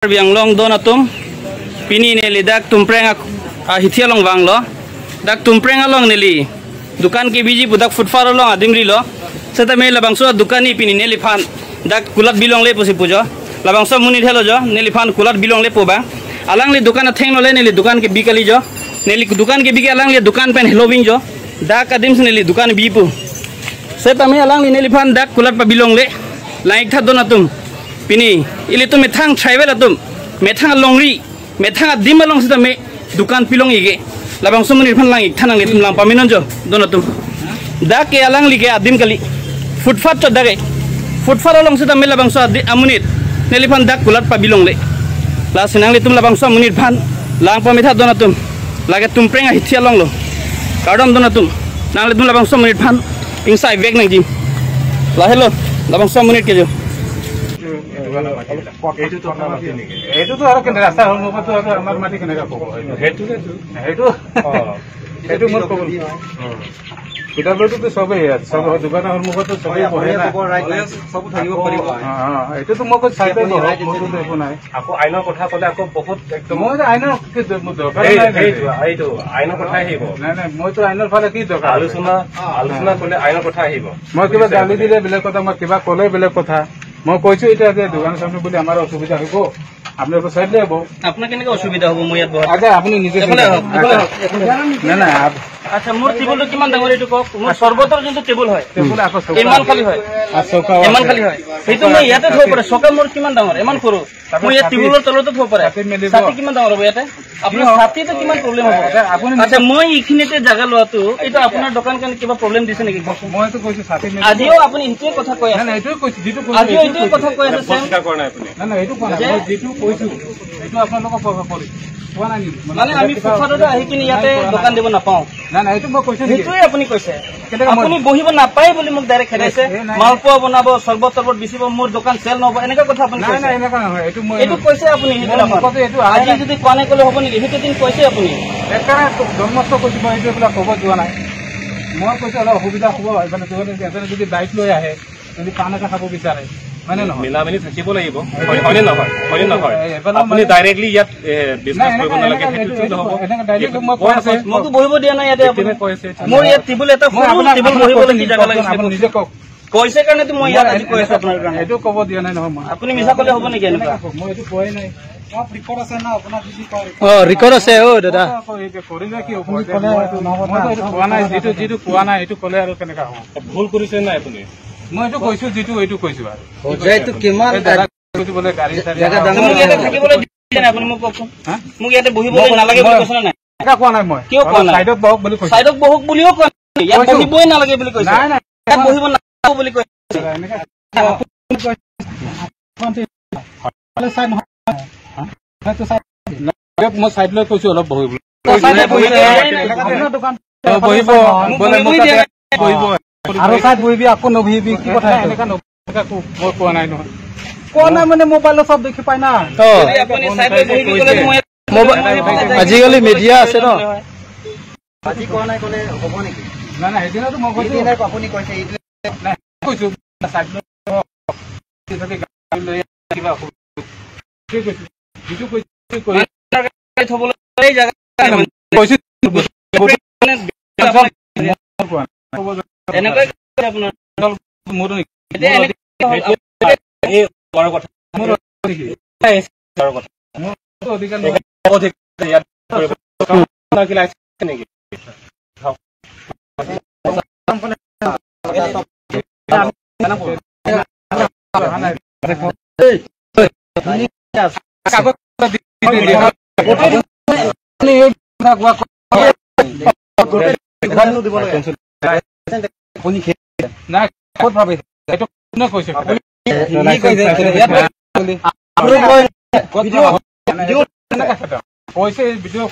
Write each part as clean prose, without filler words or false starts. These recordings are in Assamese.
Biang long don atum pini neli dak tumpreng a hithia long wang lo dak tumpreng along neli dukan ke biji pudak footfall long adimri lo seta me labangso dukani pini neli phan dak kulat bilong le posi pujo labangso muni thelo jo neli phan kulat bilong le poba alang le dukan theng lo le neli dukan ke bikali jo neli dukan ke biki alang le dukan pen helowing jo dak adim se neli dukan bipu seta me alang le neli phan dak kulat pa bilong le laik tha don atum pini ili tu methang tribal atum methang longri methang dim along sita me dukan pilong ige labang sumuni phan lang ik thanang le tum lang paminon jo don atum dak ke alang lige adim kali footpath cho dage footpath along sita me labang so amunit neli phan dak kulat pa bilong le la sinang le tum labang so amunit phan lang pamitha don atum lage tum prenga hithia long lo kardom don atum nang le tum labang so amunit phan inside bag nang ji la hello labang so amunit ke jo এইটোতো আৰু কেনে ৰাস্তাৰ সন্মুখতো আৰু আমাৰ মাটি কেনেকা ক'ব সেইটো সেইটো মোৰ ক'ব কিতাপটোতো চবেই ইয়াত চব দোকানৰ সন্মুখতো চবেই বহে না চব থাকিব পাৰিব। এইটোতো মই কৈছো চাইডে বহক, মোৰতো একো নাই। আকৌ আইনৰ কথা ক'লে আকৌ বহুত একদম মই আইনৰ কি দৰকাৰ নাই, এইটো আইনৰ কথা আহিব। নাই নাই মইতো আইনৰ ফালে কি দৰকাৰ, আলোচনা আলোচনা কৰিলে আইনৰ কথা আহিব। মই কিবা গালি দিলে বেলেগ কথা, মই কিবা ক'লে বেলেগ কথা। মই কৈছো এতিয়া যে দোকানৰ সামনে বুলি আমাৰ অসুবিধা হ'ব, আপোনালোকৰ চাইড হ'ব। আপোনাৰ কেনেকৈ অসুবিধা হ'ব মই ইয়াত বহাত? আচ্ছা আপুনি নিজে নাই নাই আচ্ছা মোৰ টেবুলটো কিমান ডাঙৰ এইটো কওক। মোৰ চৰ্বতৰ যোনটো টেবুল হয় ইমান খালী হয়, ইমান খালী হয়, সেইটো মই ইয়াতে থব পাৰে। চকা মোৰ কিমান ডাঙৰ, ইমান সৰু, মই ইয়াত টেবুলৰ তলতো থব পাৰে। ছাতি কিমান ডাঙৰ হ'ব ইয়াতে? আপোনাৰ ছাতিটো কিমান প্ৰব্লেম হ'ব? আচ্ছা মই এইখিনিতে জাগা লোৱাটো এইটো আপোনাৰ দোকান কাৰণে কিবা প্ৰব্লেম দিছে নেকি? মইতো কৈছো ছাতি আজিও আপুনি সেইটোৱে কথা কৈ আছে। আজিও এইটোৱে কথা কৈ আছে। নাই নাই এইটো কোৱা নাই, মই যিটো কৈছো এইটো আপোনালোকক কৰিছো মানে আমি ফুটপাথতে আহি কিনে ইয়াতে দোকান দিব নাপাওঁ। নাই নাই এইটো মই কৈছো, সেইটোৱে আপুনি কৈছে। আপুনি বহিব নাপায় বুলি মোক ডাইৰেক্ট খেদাইছে। মালপোৱা বনাব, চৰ্বত তৰ্বত বেচিব, মোৰ দোকান চেল নহব, এনেকুৱা কথা আপুনি কৈছে। এইটো কৈছে আপুনি আজি যদি কোৱা নাই ক'লে হ'ব নেকি? সেইটো দিন কৈছে আপুনি। সেইকাৰণে জন্মস্থ কৈছো মই, এইটো এইবিলাক ক'ব যোৱা নাই। মই কৈছো অলপ অসুবিধা হ'ব, এজনে যদি বাইক লৈ আহে যদি পাণ এটা খাব বিচাৰে মিলা মিলি থাকিব লাগিব, হয়নে নহয়? হয়নে নহয়? আপুনি ডাইৰেক্টলি ইয়াত বিজনেছ কৰিব নালাগে, সেইটো নহ'ব। মোকতো বহিব দিয়া নাই ইয়াতে। মোৰ ইয়াত টেবুল এটা সৰু টেবুল বহিবলৈ কি জাগা লাগিছিলে নিজে কওক। কৈছে কাৰণেতো মই ইয়াত আজি কৈ আছো আপোনাৰ কাৰণে। এইটো ক'ব দিয়া নাই নহয় মই। আপুনি মিছা ক'লে হ'ব নেকি এনেকুৱা? মই এইটো কোৱাই নাই। ৰেকৰ্ড আছে অ দাদা। কৰিলে কি হ'ব? কোৱা নাই, যিটো যিটো কোৱা নাই সেইটো ক'লে আৰু কেনেকা হ'ব? ভুল কৰিছে নাই আপুনি? মই এইটো কৈছো, যিটো এইটো কৈছো আৰু কিমান মোক ইয়াতে বহিবলৈ নালাগে বুলি কৈছে নাই? কোৱা নাই মই। কিয় কোৱা নাই? চাইডত বহক বুলি কৈছে। চাইডত বহক বুলিও কোৱা নাই, ইয়াত বহিবই নালাগে বুলি কৈছে। নাই নাই ইয়াত বহিব নালাগে বুলি কৈছে। মই চাইড লৈ কৈছো অলপ বহিবলৈ, বহিব বহিব আৰু চাইড বহিবি আকৌ নবহিবি, কি কথা? এনেকা মই কোৱা নাই নহয়। কোৱা নাই মানে মোবাইলত চব দেখি পাই না। আজিকালি মিডিয়া আছে ন। আজি কোৱা নাই ক'লে হ'ব নেকি? নাই নাই সেইদিনাতো মই কৈছো, আপুনি কৈছে নাই কৈছো চাইড লৈ কিবা কৈছো, যিটো কৈছো কৈছো এনেকৈ নাই ক'ত ভাবিছে এইটো কোনে কৈছে? কৈছে ভিডিঅ'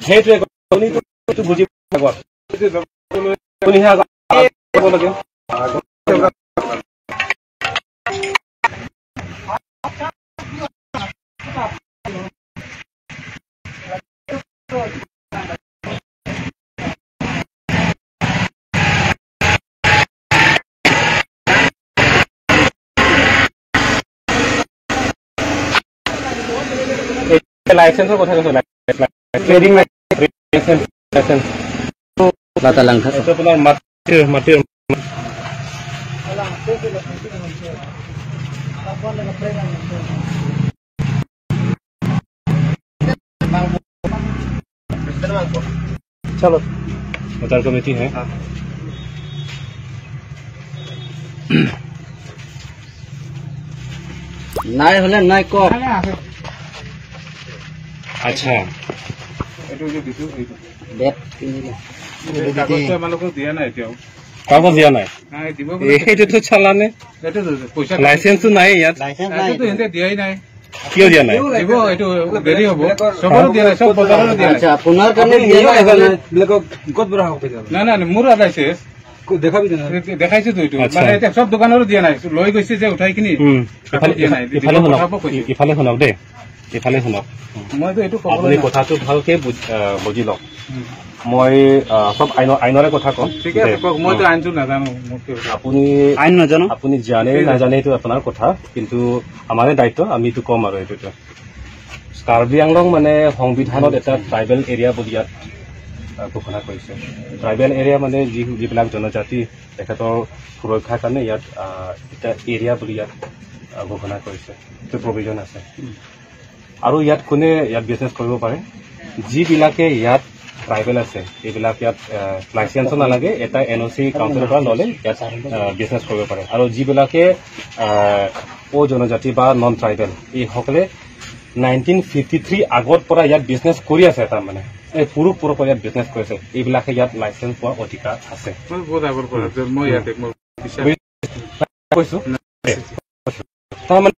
সেইটোৱে বুজি লাগে। লাইচেন্সৰ কথা কৈছো, ট্ৰেডিং লাইচেন্স। আপোনাৰ মাটিৰ চলো বজাৰ কমিটি है। নাই হলে নাই ক। আচ্ছা এইটো যে দিছো এইটো বেট কিনিলে কাগজটো আমালোকক দিয়া নাই এতিয়াও। কাগজ দিয়া নাই? নাই দিব। এইটোতো চালানে, এইটো পইচা লাইচেন্সটো নাই ইয়াত। লাইচেন্সটো সিহঁতে দিয়াই নাই। কিয় দিয়া নাই? দিব, এইটো দেৰি হ'ব। চবৰো দিয়া নাই, চব বজাৰৰো দিয়া নাই। আচ্ছা আপোনাৰ কাৰণে দিয়া নাই? নাই নাই, মোৰো লাইচেন্স দেখাইছো তো, এইটো মানে এতিয়া চব দোকানৰো দিয়া নাই, লৈ গৈছে যে উঠাই কিনি দিয়া নাই। ইফালে শুনক, ইফালে শুনক দেই, ইফালে শুনক। মইতো এইটো আপুনি কথাটো ভালকে বুজি লওক। মই চব আইনৰে কথা ক'ম। ঠিকে আছে কওক, মইতো আইনটো নাজানো। আপুনি আইন নাজানো, আপুনি জানে নাজানে এইটো আপোনাৰ কথা, কিন্তু আমাৰে দায়িত্ব, আমি এইটো ক'ম। আৰু এইটোতো কাৰ্বি আংলং মানে সংবিধানত এটা ট্ৰাইবেল এৰিয়া বুলি ইয়াত ঘোষণা কৰিছে। ট্ৰাইবেল এৰিয়া মানে যিবিলাক জনজাতি, তেখেতৰ সুৰক্ষাৰ কাৰণে ইয়াত এটা এৰিয়া বুলি ইয়াত ঘোষণা কৰিছে, এইটো প্ৰভিজন আছে। আৰু ইয়াত কোনে ইয়াত বিজনেছ কৰিব পাৰে? যিবিলাকে ইয়াত ট্ৰাইবেল আছে, এইবিলাক ইয়াত লাইচেন্সো নালাগে, এটা এন অ' চি কাউন্সিলৰ পৰা ল'লে ইয়াত বিজনেছ কৰিব পাৰে। আৰু যিবিলাকে অজনজাতি বা নন ট্ৰাইবেল, এইসকলে 1953 আগৰ পৰা ইয়াত বিজনেছ কৰি আছে, তাৰমানে এই পুৰুষ পুৰুষৰ ইয়াত বিজনেছ কৰিছে, এইবিলাকে ইয়াত লাইচেন্স পোৱাৰ অধিকাৰ আছে। কৈছো তাৰমানে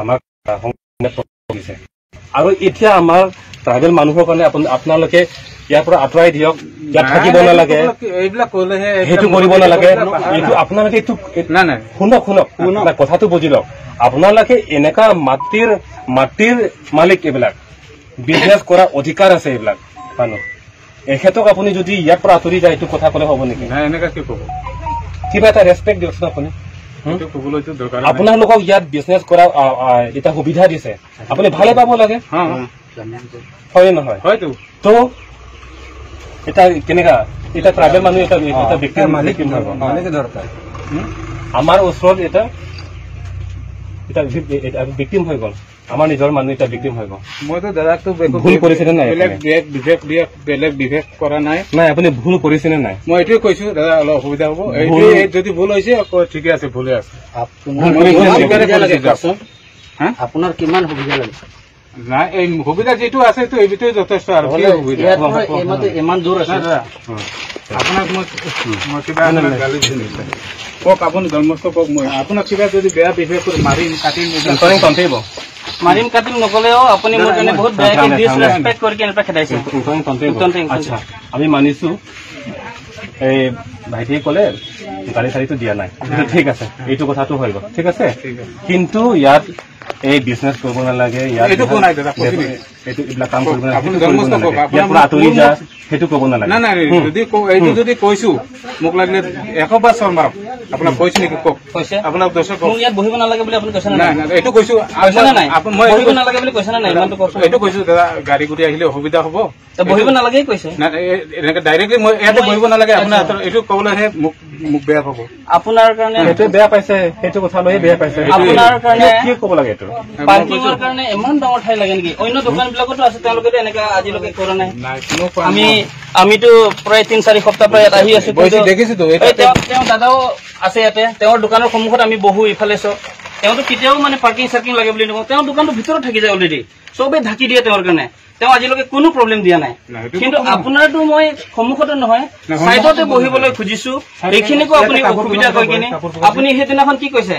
আমাক দিছে। আৰু এতিয়া আমাৰ ট্ৰাইবেল মানুহৰ কাৰণে আপোনালোকে ইয়াৰ পৰা আঁতৰাই দিয়ক, ইয়াত থাকিব নালাগে, সেইটো কৰিব নালাগে। এইটো আপোনালোকে এইটো শুনক, শুনক কথাটো বুজি লওক। আপোনালোকে এনেকা মাটিৰ মালিক, এইবিলাক বিজনেছ কৰাৰ অধিকাৰ আছে এইবিলাক মানুহ। এখেতক আপুনি যদি ইয়াৰ পৰা আঁতৰি যায়, এইটো কথা ক'লে হ'ব নেকি? কিবা এটা ৰেচপেক্ট দিয়কচোন আপুনি। আপোনালোকক ইয়াত বিজনেছ কৰা এটা সুবিধা দিছে, আপুনি ভালে পাব লাগে, হয় নহয়? তো এটা কেনেকা এটা ট্ৰাইবেল মানুহ এটা ভিক্টিম আমাৰ ওচৰত এটা ভিক্টিম হৈ গ'ল, আমাৰ নিজৰ মানুহ এটা ভিক্টিম হৈ গ'ল। মইতো দাদাকতো ভুল কৰিছেনে নাই? বেলেগ বিশেষ কৰা নাই। নাই, আপুনি ভুল কৰিছেনে নাই? মই এইটোৱে কৈছো দাদা, অলপ অসুবিধা হ'ব। এইটোৱে যদি ভুল হৈছে ঠিকে আছে, ভুলে আছে। আপোনাৰ কিমান সুবিধা লাগে? নাই, এই সুবিধা যিটো আছে এইটোৱে যথেষ্ট। আৰু কি সুবিধা? ইমান দূৰ আছে দাদা। আপোনাক মই কিবা গালি দিছো কওক, আপুনি ধৰ্মস্থ কওক। মই আপোনাক কিবা যদি বেয়া বিশেষ কৰি মাৰিম কাটিম, মাৰিম কাটিম নকলেও আপুনি মোৰ কাৰণে বহুত বেয়াকে ডিছৰেচপেক্ট কৰি কেনেকুৱা খেদাইছে। আচ্ছা, আমি মানিছো, এই ভাইটিয়ে ক'লে গাড়ী চাড়ীটো দিয়া নাই, ঠিক আছে, এইটো কথাটো হৈ গ'ল, ঠিক আছে। কিন্তু ইয়াত এই বিজনেছ কৰিব নালাগে, ইয়াত এইটো এইবিলাক কাম কৰিব নালাগে, ইয়াৰ পৰা আঁতৰি যা, সেইটো ক'ব নালাগে। নাই নাই, যদি এইটো যদি কৈছো, মোক লাগিলে 100 বাৰ চৰ মাৰক। আপোনাক কৈছো নেকি কওক? কৈছে আপোনাক দৰ্শক মোক ইয়াত বহিব নালাগে বুলি আপুনি কৈছে? নাই নাই, এইটো কৈছো নাই, বহিব নালাগে বুলি কৈছে নাই? ইমানটো কওকচোন। এইটো কৈছো দাদা, গাড়ী গুটি আহিলে অসুবিধা হ'ব, বহিব নালাগে কৈছে। নাই, এনেকে ডাইৰেক্টলি মই ইয়াতে বহিব নালাগে আপোনাৰ, এইটো ক'বলৈহে মোক বেয়া পাব। আপোনাৰ কাৰণে সেইটো বেয়া পাইছে, সেইটো কথা লৈয়ে বেয়া পাইছে। আপোনাৰ কাৰণে কি ক'ব লাগে? এইটো পাৰ্কিঙৰ কাৰণে ইমান ডাঙৰ ঠাই লাগে নেকি? অন্য দোকান বিলাকতো আছে, তেওঁলোকেতো এনেকা আজিলৈকে কৰা নাই। আমিতো প্ৰায় 3-4 সপ্তাহ পৰা ইয়াত আহি আছো, তেওঁ দাদাও আছে ইয়াতে, তেওঁৰ দোকানৰ সন্মুখত আমি বহো ইফালে চব। তেওঁতো কেতিয়াও মানে পাৰ্কিং চাৰ্কিং লাগে বুলি নকওঁ, তেওঁৰ দোকানটো ভিতৰত থাকি যায় অলৰেডি, চবে ঢাকি দিয়ে তেওঁৰ কাৰণে, তেওঁ আজিলৈকে কোনো প্ৰব্লেম দিয়া নাই। কিন্তু আপোনাৰতো মই সন্মুখতে নহয় চাইডতে বহিবলৈ খুজিছো, এইখিনিকো আপুনি অসুবিধা কৈ কিনে। আপুনি সেইদিনাখন কি কৈছে?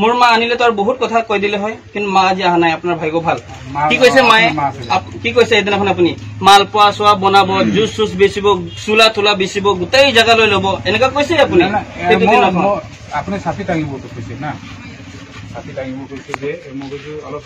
মোৰ মা আনিলে তো আৰু বহুত কথা কৈ দিলে হয়, কিন্তু মা আজি অহা নাই, আপোনাৰ ভাগ্য ভাল। কি কৈছে মায়ে? কি কৈছে সেইদিনাখন আপুনি? মালপোৱা চোৱা বনাব, জুচ চুচ বেচিব, চোলা তোলা বেচিব, গোটেই জেগা লৈ ল'ব, এনেকুৱা কৈছে আপুনি। আপুনি চাপি টাঙিব কৈছে না, চাপি টাঙিব কৈছে যে মই কৈছো অলপ